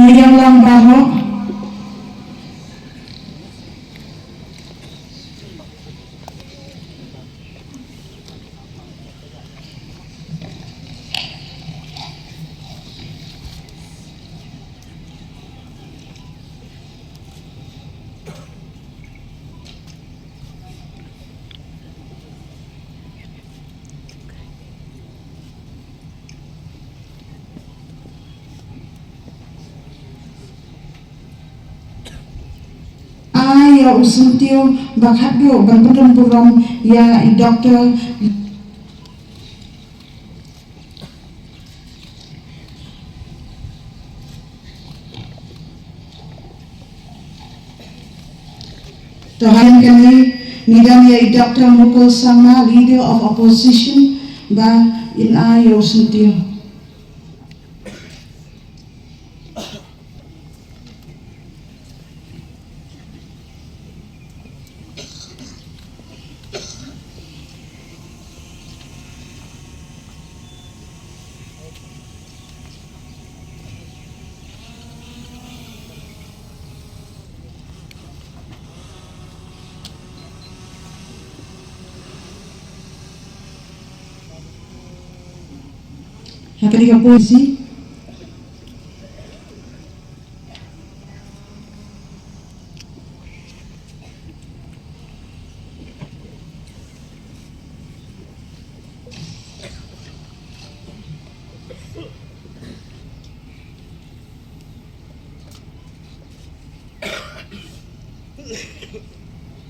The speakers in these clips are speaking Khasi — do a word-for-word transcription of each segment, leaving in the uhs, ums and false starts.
Ïa lang baroh. Ai ïa u syntiew ba khatduh ban pynrem burom ïa i Doktor. To hadien kane ngi don ïa i Doktor Mukul Sangma, Leader of Opposition, ba in ai ïa u syntiew. Ha kane ka por shi.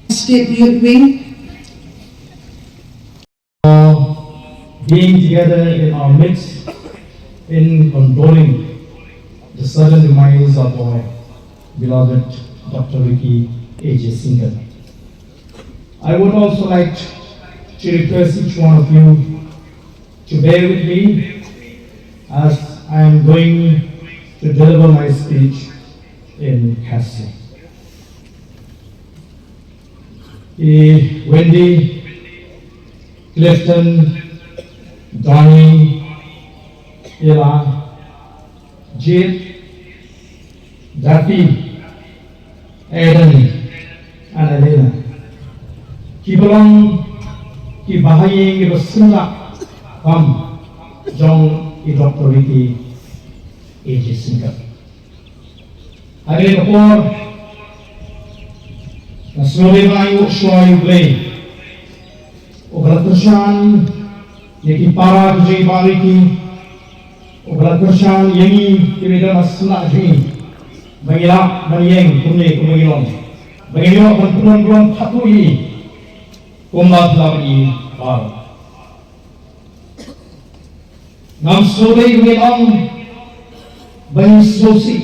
State Youth Wing. Being together in our midst in condoling the sudden demise of our beloved Doctor Ricky A J Syngkon. I would also like to request each one of you to bear with me as I am going to deliver my speech in Khasi. I Wendy, Clifton, Donny, Ella, Jade, Daffy, Aiden, and Elena. Kiba long ki bahaïing kiba syndah bam jong i Doctor Ricky A J Syngkon. Ha kane ka por nga sngewbha ban ïa u shuwa ïa U Blei uba la kyrshan ïa ki para ki jong i Bah Ricky, uba la kyrshan ïa ngi kiba don ha sla jong ngi ba ngi lah ban ïeng kumne kumba ngi long, ba ngi ïoh ban pynlong burom khatduh ïa i kumba phi lah ban i baroh. Ngam sngewdei ban ong ba ngi sngewsih.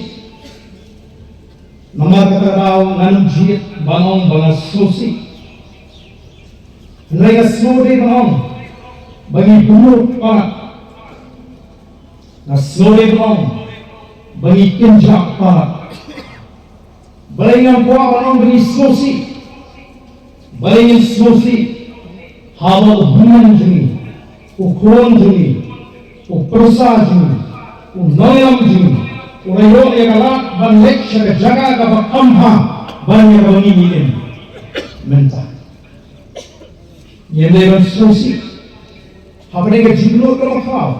Namar kata ka daw ngan ym jied ban ong ba nga sngewsih. Hynrei nga sngewdei ban ong ba ngi bymjukut palat. Nga sngewdei ban ong ba ngi kynjah palat. Balei ngam kwah ban ong ba ngi sngewsih? Balei ngin sngewsih haba u hynmen jong ngi, u khun jong ngi, u pyrsa jong ngi, u nongïalam jong ngi u la ïoh ïa ka lad ban leit sha ka jaka kaba kham bha ban ïa kaba ngi im mynta? Ngim dei ban sngewsih hapdeng ka jingkyrduh kaba khraw,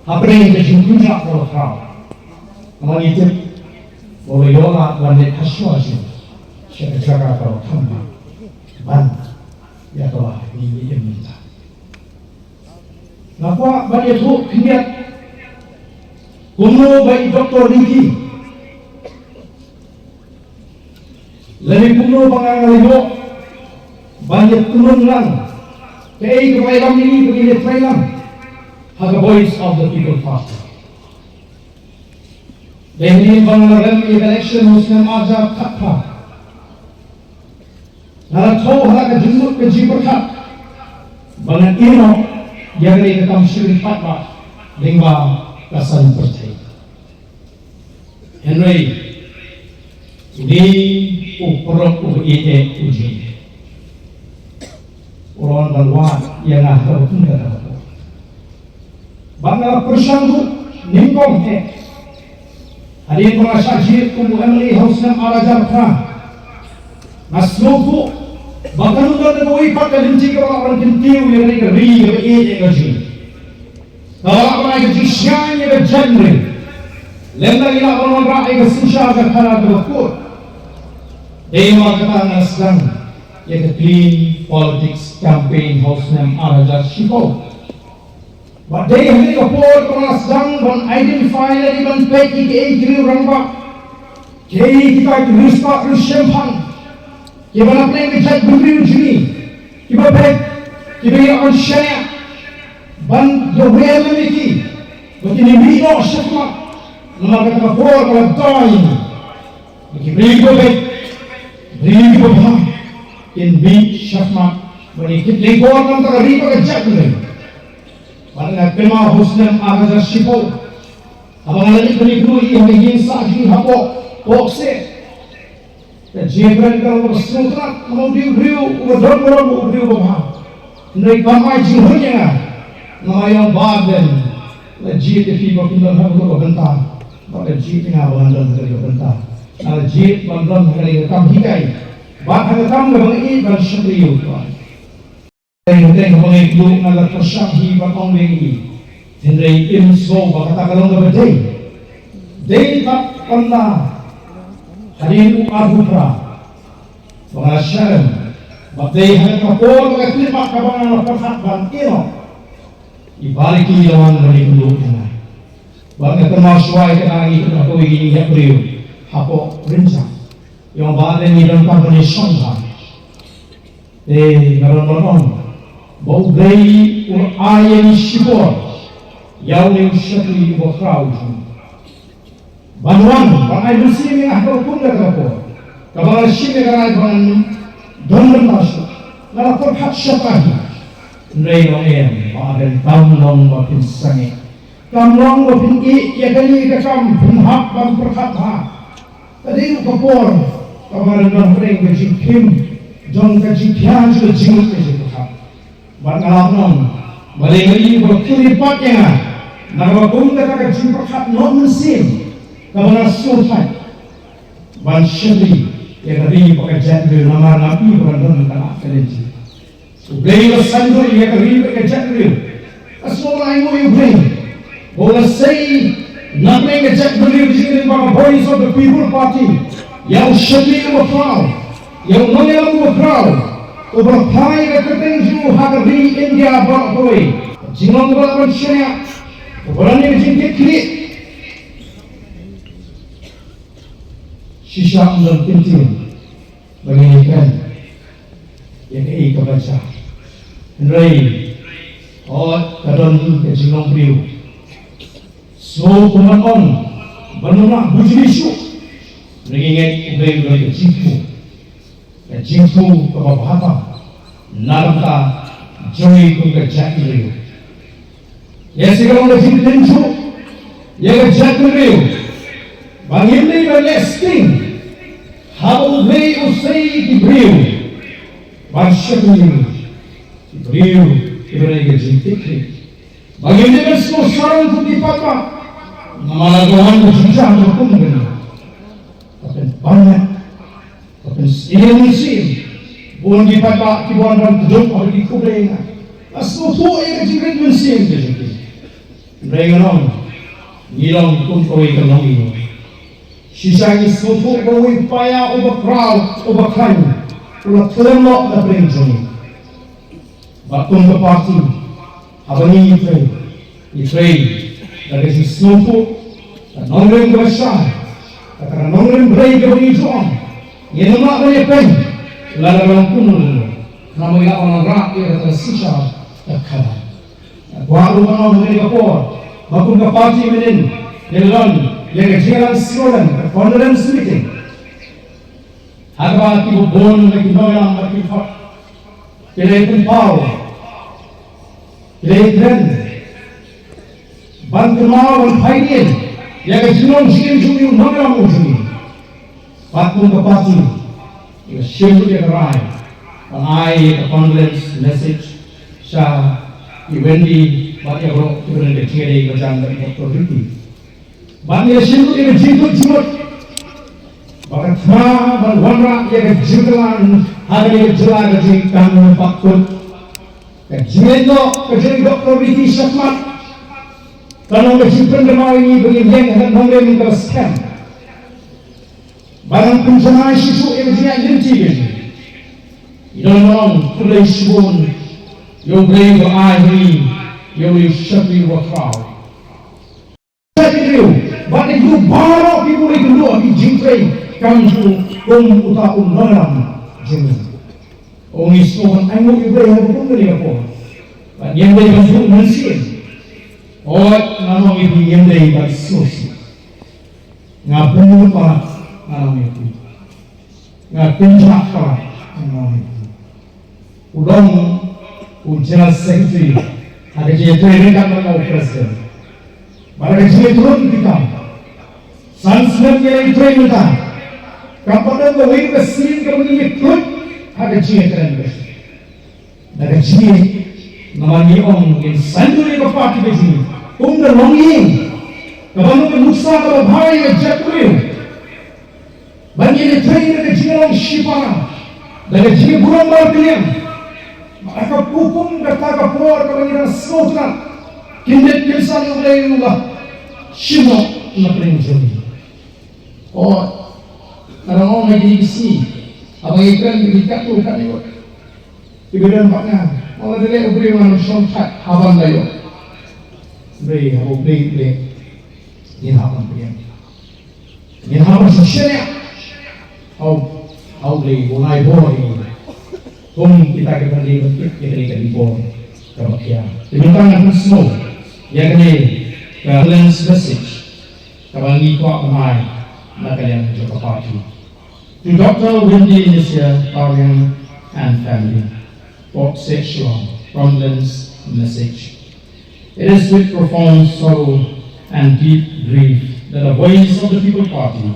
hapdeng ka jingkynjah kaba khraw. Namar ngi tip ba u la ïoh lad ban leit ha shuwa shuwa sha ka jaka kaba kham bha ban ïa kaba ngi im mynta. Nga kwah ban ïathuh khyndiat kumno ba i Doktor Ricky lane kumno ba nga la ïoh ban ïathuh lang kaei kaba ïalam ïa ngi ba ngin ïatreilang ha ka Voice of the People Party. Dei hadien ba nga la rem ïa ka election ha u snem arhajar khatphra, nga la thew ha la ka jingmut ka jingpyrkhat ba ngan ïehnoh ïa kane ka kam shakri paidbah lyngba ka san pyrthei. Hynrei une u paralok uba ïeit u jong ngi u la wan ban wad ïa nga ha kaba kum kata ka por. Bad nga la pyrshang ruh nyngkong eh Hadien ba nga shah jied kum u M L A ha u snem ar hajar phra, nga sngewthuh ba kan don kawei pat ka lynti kaba lah ban kyntiew ïa kane ka ri kaba ïeit ïa ka jong ngi, kaba lah ban ai ka jingshngaiñ ïa ka jaitbynriew. Lymda ngi lah ban wanrah ïa ka synshar ka khadar kaba kut. Dei namar kata nga sdang ïa ka Clean Politics Campaign ha u snem ar hajar shiphew. Bad dei ha kane ka por ba nga sdang ban identify lane ban peit ïa kiei ki riew rangbah, kiei kita ki riewstad riewshemphang, kiba na pdeng ka jaitbynriew jong ngi, kiba beit, kiba ïoh ban shaniah ban ïawer lem ïa ki ba kin mih noh shakhmat. Namar kata ka por ka la dei ba ki briew kiba beit, briew kiba bha, kin mih shakhmat ban ïa kit lyngkor na ka bynta ka ri bad ka jaitbynriew. Bad nga kynmaw ha u snem ar hajar shiphew, haba nga la leit ban ïakynduh ïa ka ïing sah jong ngi hapoh Pohkseh, ka jingïakren ka long kaba sngewtynnat namar u dei u briew uba don burom, u briew uba bha. Hynrei kam ai jinghun ïa nga. Namar ïa u Bah Ardent, la jied ïa phi ba phin don ha kata ka bynta, bad la jied ïa nga ba ngan don ha kata ka bynta. Nga la jied ban don ha kane ka kam hikai bad ha ka kam kaba nga ïeit ban shakri ïa u Trai. Teng teng haba nga ïakynduh nga la pyrshang hi ban ong ïa ngi, hynrei im sngew ba kata ka long kaba dei. Dei pat ynda hadien u arphew phra ba nga la shah rem, bad dei ha kata ka por ba nga khlem pat kaba nga la pyrkhat ban ïehnoh, i Bah Ricky i la wan ban ïakynduh ïa nga. Bad nga kynmaw shuwa ïa kata ngi kynmaw kawei ka ïing ïap briew hapoh Rynjang. Ïa u Bah Ardent ngi donkam ban ïashong bha. Te nga don ban ong ba U Blei u la ai ïa ngi shipor ïa une u shakri uba khraw jong ngi ban wan ban ai mynsiem ïa nga ha kaba kum kata ka por, kaba nga la shim ïa ka rai ba ngan don bynta shuh. Nga la pyrkhat shata hi. Hynrei ong em, Bah Ardent, kam long ba phin sangeh, kam long ba phin ïeh ïa kane ka kam, phin hap ban pyrkhat bha. Ka dei ruh ka por kaba nga don hapdeng ka jingkhim jong ka jingkhia jong ka jingmut ka jingpyrkhat. Bad nga la ong ba dei ma i ba pynïaid pat ïa nga na kaba kum kata ka jingpyrkhat noh mynsiem kaba nga sngewthait ban shakri ïa ka ri bad ka jaitbynriew namar ngam i ba kan don kata ka lynti. U Blei u la sngewthuh ïa ka ri bad ka jaitbynriew. Ka sngewbha ainguh ïa U Blei ba u la sei na pdeng ka jaitbynriew ka jingïalang ba ka Voice of the People Party ïa u shakri uba khraw, ïa u nongïalam uba khraw, uba la phai ïa ka kyrteng jong u ha ka ri India baroh kawei. Ka jinglong kaba lah ban shaniah, kaba lah ban ïa ka jingkitkhlieh. Shisha ym don kyntien ba ngin ïakren ïa kaei kaba jia. Hynrei hooid ka don ka jinglong briew. Sngew kum ban ong ban ym lah bujli shuh. Hynrei ngi ngeit U Blei u don ka jingthmu, ka jingthmu kaba bha tam na ka bynta jong ngi kum ka jaitbynriew. Ïa, sa ka long ka jingkynjuh ïa ka jaitbynriew ba ngim dei ban leh sting haba U Blei u sei ïa ki briew ban shakri, ki briew kiba dei ka jingkitkhlieh. Ba ngim dei ban sngewsarong kum ki paidbah namar la ka wan ka jingjia kaba kum kane. Ka pynbang, ka pynsngewsih, bun ki paidbah kiba wan ban kdup ha ki khublei ïa nga. Nga sngewthuh ïa ka jingrit mynsiem ka jong ki. Hynrei ngan ong, ngi long kum kawei ka longïing. Shisha ngi sngewthuh ba uwei u paia uba khraw, uba khlaiñ u la khlem noh na pdeng jong ngi. Bad kum ka party, haba ngi trei, ngi trei da ka jingsngewthuh, ka nongrim kaba shai, ka, ka nongrim brei kaba ngi ju ong. Ngim lah ban ïapeiñ lada ka long kumno kumno, namar ngi lah ban wanrah ïa kata ka synshar ka khadar. Nga kwah ruh ban ong ha kane ka por ba kum ka party mynnin ngi la don ïa ka jingïalang sngew lem, ka condolence meeting. Ha kaba kiba bun na ki nongïalam bad ki khot ki la pynpaw, ki la kren ban kynmaw ban pynpaw ïa ka jinglong jingim jong u nongïalam u jong ngi. Bad kum ka party ngi la shim ruh ïa ka rai ban ai ïa ka condolence message sha i Wendy bad ïa baroh kiba don ka jingïadei ba jan bad i Doctor Ricky. Ban ïa shim ïa ka jingkut jingmut ba ka thma ban wanrah ïa ka jingkylla ha kane ka jylla ka jingkam bakut. Ka jingïaid noh ka jong i Doctor Ricky shakhmat ka long ka jingpynkynmaw ïa ngi ba ngin ïeng ha ka nongrim kaba skhem. Ba ngan pynjanai shisha ïa ka jingïaid lynti ka jong ngi. Ngi don ban ong khublei shibun ïa U Blei uba ai ha ngi ïa u shakri uba khraw. Shakri ïa u, bad ïa u baroh ki briew ki kynduh ki jingtrei kam jong u kum uta u nongïalam jong ngi. Ong ngi sngewbha ban ainguh ïa U Blei ha ka kum kane ka por. Bad ngim dei ban duh mynsiem. Oi, nga ong ïa phi ngim dei ban sngewsih. Nga bynnud palat, nga ong ïa phi. Nga kynjah palat, nga ong ïa phi. U long u General Secretary ha ka jingïatrei ryngkat bad u President. Bad ha ka jingïatrei ki kam. San snem ngi la ïatrei mynta. Kam pat don kawei ka sien kaba ngi ïatrei ha ka jingïatrei. Da ka jingïeit, namar ngi ong ngin saiñdur ïa ka party ka jong ngi kum ka longïing kaba long ka nuksa kaba bha ïa ka jaitbynriew. Ba ngin ïatrei da ka jinglong shipara, da ka jingburom markylliang. Ba ha ka kum kata ka por kaba ngi dang sngewtynnat, kin dei kin san ïa U Blei uba shim noh na pdeng jong ngi. O, ka dang ong ha kine ki sngi, haba ngi kren ki katto katne ngut. Ki ba don bad nga, ma lada leh u briew ngan shong thait ha ban da ïoh. Hynrei haba U Blei u leh, ngin hap ban pdiang. Ngin hap ban shaniah. Hau, hau Blei u nai bor ïa ngi. Kum kita kiba dei ban tip ïa kane ka dei bor kaba khia. Te mynta ngan pynsngew ïa kane ka condolence message kaba ngi kwah ban ai na ka liang jong ka party. To Doctor Windy Nesia Tariang and family, Port Said Shillong, condolence message. It is with profound sorrow and deep grief that the Voice of the People Party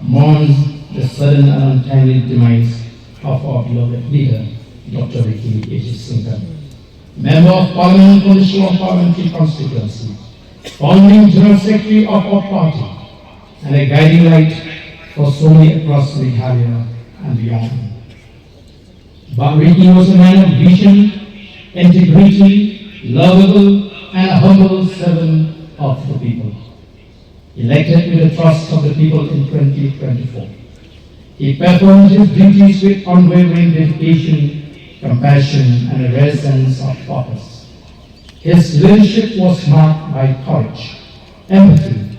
mourns the sudden and untimely demise of our beloved leader, Doctor Ricky A J Syngkon, Member of Parliament from the Shillong Parliamentary Constituency, founding General Secretary of our party, and a guiding light for so many across Meghalaya and beyond. Bah Ricky was a man of vision, integrity, lovable, and a humble servant of the people. Elected with the trust of the people in twenty twenty-four, he performed his duties with unwavering dedication, compassion, and a rare sense of purpose. His leadership was marked by courage, empathy,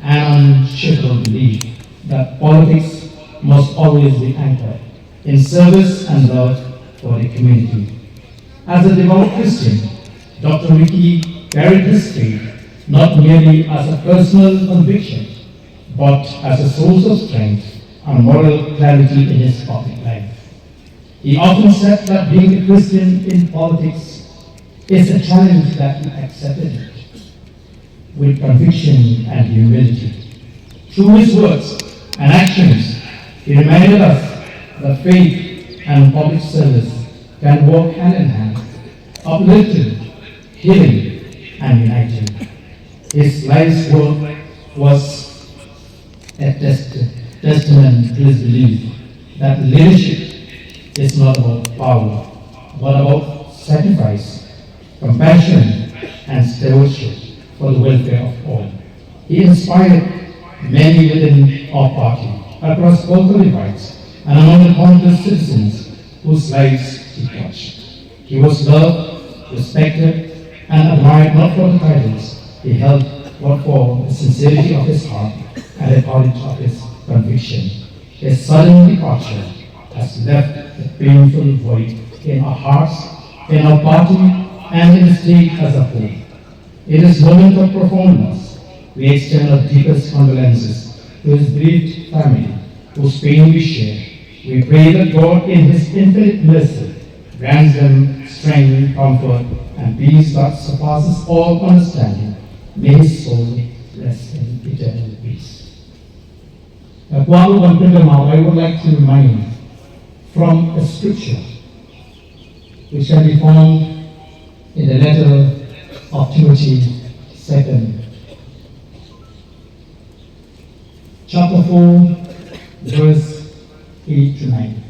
and unshakable belief that politics must always be anchored in service and love for the community. As a devout Christian, Doctor Ricky carried his faith not merely as a personal conviction, but as a source of strength and moral clarity in his public life. He often said that being a Christian in politics is a challenge that he accepted it with conviction and humility. Through his words and actions, he reminded us that faith and public service can work hand in hand, uplifting, healing, and uniting. His life's work was a test- testament to his belief that leadership is not about power, but about sacrifice, compassion, and stewardship for the welfare of all. He inspired many within our party, across political divides, and among the countless citizens whose lives he touched. He was loved, respected, and admired not for the titles he held, but for the sincerity of his heart and the courage of his conviction. His sudden departure has left a painful void in our hearts, in our party, and in the state as a whole. In this moment of profound loss, we extend our deepest condolences to his bereaved family, whose pain we share. We pray that God, in his infinite mercy, grants them strength, comfort, and peace that surpasses all understanding. May his soul rest in eternal peace. Nga kwah ruh ban pynkynmaw, I would like to remind from a scripture which can be found in the letter of Timothy second. chapter four, verse eight to nine,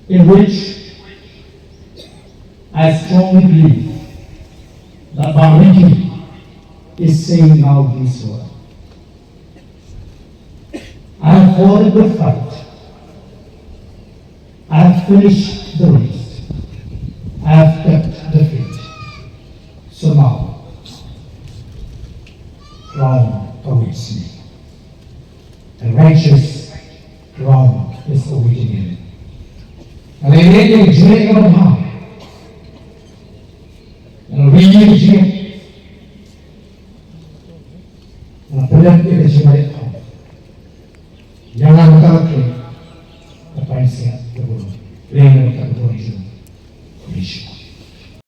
in which I strongly believe that Bah Ricky is saying now these words. I have fought a good fight. I have finished the race. I have kept the faith. So now, crown awaits me. The righteous crown is awaiting him. Nga la ïeng ïa ka jingngeit kaba bha. Nga la ïeng ïa ka jingngeit. Nga la pynlong ïa ka jingngeit. Ïa nga mynta ka, ka pansngiat ka bun. Leh nga ka bun jong.